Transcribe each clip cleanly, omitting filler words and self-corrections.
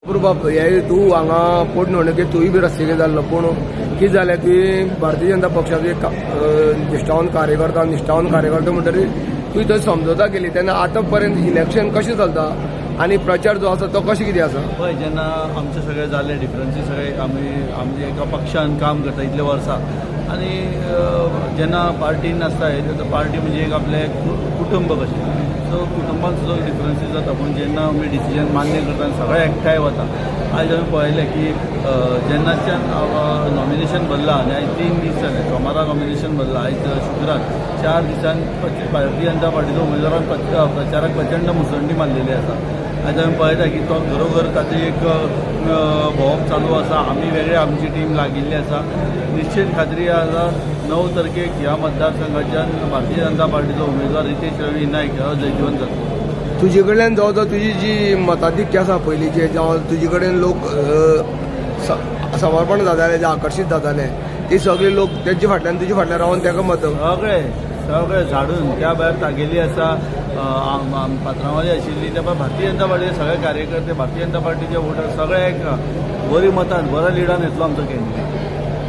बाब हे तूं हांगा पोटनिवडणुकेत तूंय बी रस्ते जाल्लो, पूण कितें जालें तुवें भारतीय जनता पक्षाचो एक निश्ठावन कार्यकर्ता, निश्ठावन कार्यकर्ता म्हणटकीर तुवें थंय समजोता केली तेन्ना आतां पर्यंत इलेक्शन कशें चलता आनी प्रचार जो आसा तो कशें कितें आसा? पळय, जेन्ना आमचे सगळे जाले डिफरन्सीस सगळे आमी आमचे एका पक्षान काम करता इतले वर्सां आनी जेन्ना पार्टीन आसता तेन्ना पार्टी म्हणजे एक आपलें कुटुंब कशें, सो कुटुंबान सुद्दां डिफरन्सीस जाता, पूण जेन्ना आमी डिसिजन मान्य करता आनी सगळे एकठांय वता. आयज आमी पळयलें की जेन्नाच्यान नॉमिनेशन भरलां आनी आयज 3 दीस जाले, सोमारा नॉमिनेशन भरलां, आयज शुक्रार, 4 दिसान भारतीय जनता पार्टीचो उमेदवारान प्रचाराक प्रचंड मुसंडी मारलेली आसा. आयज आमी पळयता की तो घरोघर ताचें एक भोंवप चालू आसा. आमी वेगळे आमची टीम लागिल्ली आसा. निश्चित खात्री आसा 9 तारखेक ह्या मतदारसंघाच्यान भारतीय जनता पार्टीचो उमेदवार रितेश रवी नायक हो जैतिवंत जातलो. तुजे कडल्यान जवळ जवळ तुजी जी मताधिक्य आसा पयलींचे, जावं तुजे कडेन लोक समर्पण जाताले, जे आकर्शीत जाताले, ती सगळे लोक तेंचे फाटल्यान तुजे फाटल्यान रावन ताका मत सगळे सगळे झाडून त्या भायर तागेली आसा पात्रांवाली आशिल्ली, त्या भायर भारतीय जनता पार्टीचे सगळे कार्यकर्ते, भारतीय जनता पार्टीचे वोटर सगळे एक बरी मतान बऱ्या लिडान येतलो आमचो कॅन्डिडेट.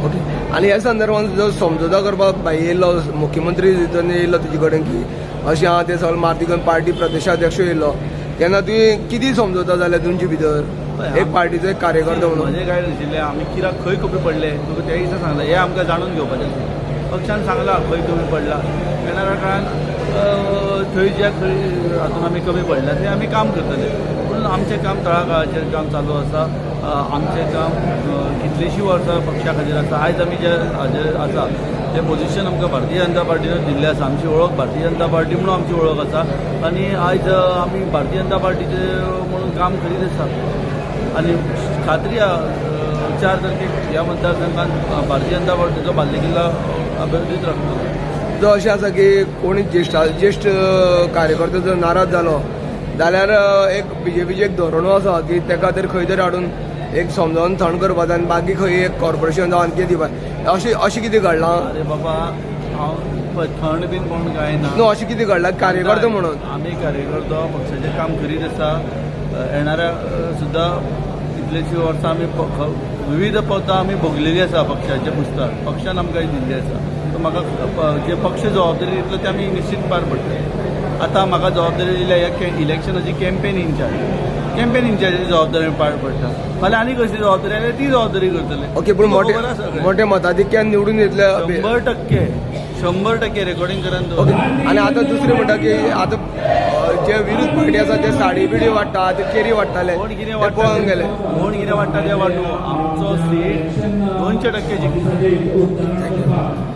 ओके, आनी ह्या संदर्भान जो समजोता करपाक भाई येयल्लो, मुख्यमंत्री येयल्लो तुजे कडेन की अशें आहा तें सगळें मारती करून पार्टी प्रदेशाध्यक्ष येयल्लो तेन्ना तुवें कितें समजोता जालें तुमचे भितर एक पार्टीचो एक कार्यकर्तो म्हणून? म्हजें काय नाशिल्लें, आमी कित्याक खंय कमी पडले तुका त्या दिसा सांगलें, हें आमकां जाणून घेवपाचें आशिल्लें. पक्षान सांगलां खंय कमी पडला, येणाऱ्या काळान थंय ज्या खंय हातून आमी कमी पडल्या थंय आमी काम करतले. पूण आमचें काम तळागाळाचेर काम चालू आसा. आमचें काम कितलींशीं वर्सां पक्षा खातीर आसा. आयज आमी जे हाजेर आसा तें पोजिशन आमकां भारतीय जनता पार्टीन दिल्लें आसा. आमची वळख भारतीय जनता पार्टी म्हणून आमची वळख आसा आनी आयज आमी भारतीय जनता पार्टीचें म्हणून काम करीत आसा. आनी खात्री 4 तारखेक ह्या मतदारसंघात भारतीय जनता पार्टीचो बालेकिल्ला अभिवृद्धीत राखतलो. जो अशें आसा की कोणी ज्येश्ठ कार्यकर्तो जर नाराज जालो जाल्यार एक बीजेपीचें एक धोरणू आसा की ताका तरी खंय तरी हाडून एक समजावन थंड करपाक जाय आनी बाकी खंय एक कॉर्पोरेशन जावं आनी कितें दिवपाक, अशें अशें कितें घडलां? अरे बाबा, हांव थंड बीन कोण कांय ना. न्हू, अशें कितें घडलां कार्यकर्तो म्हणून? आमी कार्यकर्तो पक्षाचें काम करीत आसा. येणाऱ्या सुद्दां कितलींशीं वर्सां आमी विविध पदां आमी भोगलेली आसा पक्षाच्या पुस्तार, पक्षान आमकां दिल्ली आसा. सो म्हाका जे पक्ष जबाबदारी दितलो ते आमी निश्चित पार पडटले. आतां म्हाका जबाबदारी दिल्या ह्या इलेक्शनाची कॅम्पेन इन्चार्ज, कॅम्पेन इन्चार्जाची जबाबदारी पार पडटा. फाल्यां आनी कसली जबाबदारी आयल्यार ती जबाबदारी करतले. ओके, पूण मोठे मताधिक्यान निवडून येतले 100%, 100% रेकॉर्डिंग करून. ओके, आनी आतां दुसरें म्हणटा की आतां जे विरोध पार्टी आसा ते साडी बिडी वाडटा, ते केरी वाडटाले, कोण कितें वाडटा गेले, कोण कितें वाडटा ते वाडूं, आमचो सीट 200% जिखता. Thank you.